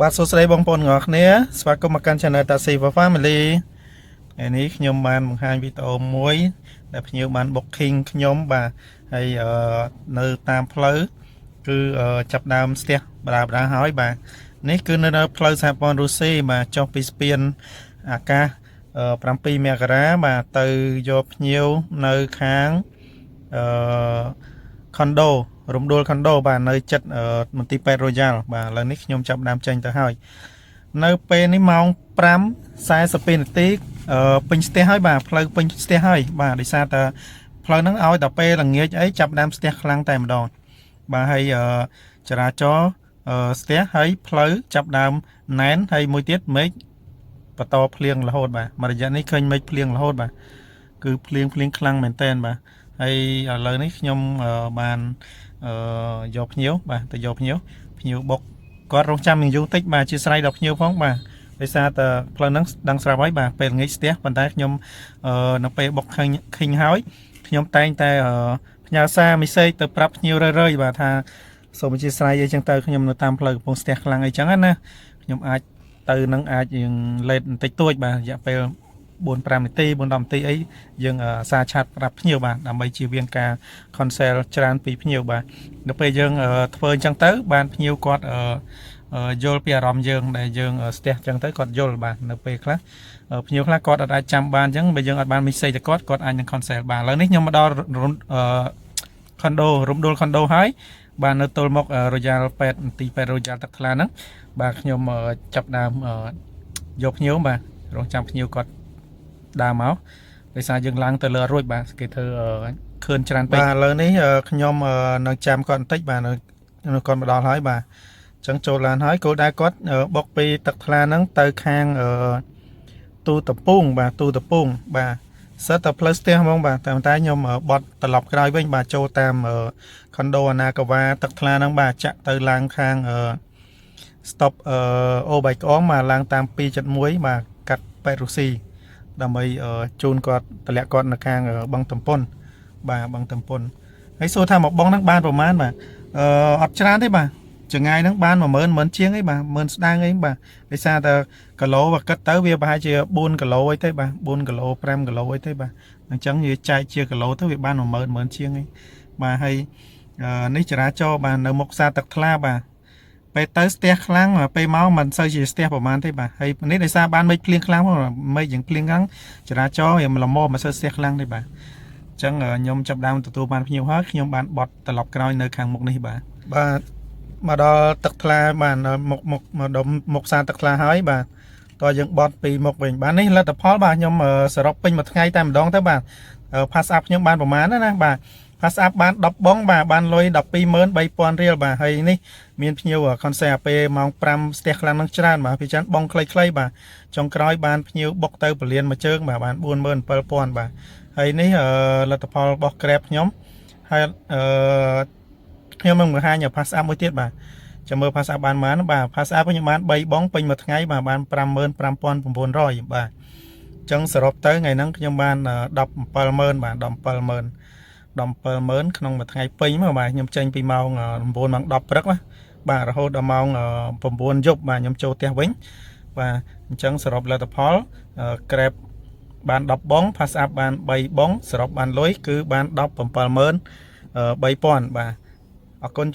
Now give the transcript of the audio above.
បាទសួស្តីបងប្អូនទាំងអស់គ្នាស្វាគមន៍មកកាន់ Channel Taxi for Family ថ្ងៃនេះខ្ញុំបានបង្ហាញវីដេអូមួយដែលភ្ញៀវបាន booking ខ្ញុំបាទហើយអឺនៅតាមផ្លូវគឺអឺចាប់ដើមស្ទះបដាបដាហើយបាទនេះគឺនៅផ្លូវសហព័ន្ធរុស្ស៊ីបាទចុះពីស្ពានអាកាស7មករាបាទទៅយកភ្ញៀវនៅខាងអឺខុនដូរំដួលខុនដូបាទនៅចិត្តមន្ទីរពេទ្យ Royal បាទឥឡូវនេះខ្ញុំចាប់ដើមចេញទៅហើយនៅពេលនេះម៉ោង5:42នាទីពេញស្ទះហើយបាទផ្លូវពេញស្ទះហើយបាទដោយសារតែផ្លូវហ្នឹងឲ្យតែពេលល្ងាចអីចាប់ដើមស្ទះខ្លាំងតែម្ដងបាទហើយចរាចរណ៍ស្ទះហើយផ្លូវចាប់ដើមណែនហើយមួយទៀតមេឃបន្តភ្លៀងរហូតបាទមួយរយៈនេះឃើញមេឃភ្លៀងរហូតបាទគឺភ្លៀងភ្លៀងខ្លាំងមែនតើបាទហើយឥឡូវនេះខ្ញុំបានយកភ្ញៀវបាទទៅយកភ្ញៀវភ្ញៀវបុកគាត់រងចាំនឹងយូរតិចបាទអធិស្ឋានដល់ភ្ញៀវផងបាទដោយសារតែផ្លូវហ្នឹងដឹងស្រាប់ហើយបាទពេលល្ងាចស្ទះប៉ុន្តែខ្ញុំនៅពេលបុកឃើញឃើញហើយខ្ញុំតែងតែផ្ញើសារ message ទៅប្រាប់ភ្ញៀវរឿយៗបាទថាសូមអធិស្ឋានអីចឹងទៅខ្ញុំនៅតាមផ្លូវកំពុងស្ទះខ្លាំងអីចឹងណាខ្ញុំអាចទៅនឹងអាចយើង late បន្តិចតួចបាទរយៈពេល4 5នាទី4 10នាទីអីយើងសារ chat ប្រាប់ភ្ញៀវបាទដើម្បីជៀសវាងការ cancel ច្រើនពីភ្ញៀវបាទនៅពេលយើងធ្វើអញ្ចឹងទៅបានភ្ញៀវគាត់យល់ពីអារម្មណ៍យើងដែលយើងស្ទះអញ្ចឹងទៅគាត់យល់បាទនៅពេលខ្លះភ្ញៀវខ្លះគាត់អត់អាចចាំបានអញ្ចឹងបើយើងអត់បាន message ទៅគាត់គាត់អាចនឹង cancel បាទឥឡូវនេះខ្ញុំមកដល់ខុនដូរំដួលខុនដូហើយបាទនៅទល់មុខ Royal ពេទ្យមន្ទីរពេទ្យ Royal ទឹកថ្លាហ្នឹងបាទខ្ញុំចាប់ដើមយកភ្ញៀវបាទរងចាំភ្ញៀវគាត់ដើរមកដោយសារយើងឡើងទៅលើរួចបាទគេធ្វើខឿនច្រើនពេកបាទឥឡូវនេះខ្ញុំនឹងចាំគាត់បន្តិចបាទនៅគាត់មកដល់ហើយបាទអញ្ចឹងចូលឡានហើយគោលដៅគាត់បុកពីទឹកថ្លាហ្នឹងទៅខាងទូតពងបាទទូតពងបាទសិតតែផ្លូវស្ទះហ្មងបាទតែតែខ្ញុំបត់ត្រឡប់ក្រោយវិញបាទចូលតាមខុនដូអាណាកាវ៉ាទឹកថ្លាហ្នឹងបាទចាក់ទៅឡើងខាង stop អូបៃក្អមបាទឡើងតាម271បាទកាត់ពេទ្យរុស្ស៊ីដើម្បីជូនគាត់តម្លាក់គាត់នៅខាងបឹងតំពុនបាទបឹងតំពុនហើយសួរថាមកបងហ្នឹងបានប្រហែលបាទអត់ច្រើនទេបាទចង្ងាយហ្នឹងបាន10000 10000ជាងអីបាទ10000ស្ដាងអីបាទដោយសារតែគីឡូបើគិតទៅវាប្រហែលជា4គីឡូអីទេបាទ4គីឡូ5គីឡូអីទេបាទអញ្ចឹងវាចែកជាគីឡូទៅវាបាន10000 10000ជាងអីបាទហើយនេះចរាចរណ៍បាទនៅមុខផ្សារទឹកថ្លាបាទពេលទៅស្ទះខ្លាំងពេលមកមិនសូវជាស្ទះប្រហែលទេបាទហើយនេះដោយសារបានមេឃភ្លៀងខ្លាំងមកមេឃយ៉ាងភ្លៀងខ្លាំងចរាចរណ៍វាល្មមមិនសូវស្ទះខ្លាំងទេបាទអញ្ចឹងខ្ញុំចាប់ដើមទទួលបានភ្ញៀវហើយខ្ញុំបានបត់ត្រឡប់ក្រោយនៅខាងមុខនេះបាទបាទមកដល់ទឹកថ្លាបាទមុខមុខមកដល់មុខផ្សារទឹកថ្លាហើយបាទតើយើងបត់ពីមុខវិញបាទនេះលទ្ធផលបាទខ្ញុំសរុបពេញមួយថ្ងៃតែម្ដងទៅបាទ pass up ខ្ញុំបានប្រហែលណាបាទ pass up បាន10បងបាទបានលុយ123,000រៀលបាទហើយនេះមានភ្ញៀវ cancel ពេលម៉ោង5ស្ទះខ្លាំងនឹងច្រើនបាទពីច្រើនបងខ្លីៗបាទចុងក្រោយបានភ្ញៀវបុកទៅពលានមួយជើងបាទបាន47,000បាទហើយនេះលទ្ធផលរបស់ Grab ខ្ញុំហើយអឺខ្ញុំនឹងបង្ហាញ pass up មួយទៀតបាទចាំមើល pass up បានប៉ុន្មានបាទ pass up ខ្ញុំបាន3បងពេញមួយថ្ងៃបាទបាន55,900បាទអញ្ចឹងសរុបទៅថ្ងៃហ្នឹងខ្ញុំបាន17,000បាទ17,000 17,000ក្នុងមួយថ្ងៃពេញមកបាទខ្ញុំចេញពីម៉ោង9ម៉ោង10ព្រឹកណាបាទរហូតដល់ម៉ោង9យប់បាទខ្ញុំចូលផ្ទះវិញបាទអញ្ចឹងសរុបលទ្ធផល Grab បាន10បង Pass up បាន3បងសរុបបានលុយគឺបាន173,000បាទអរគុណ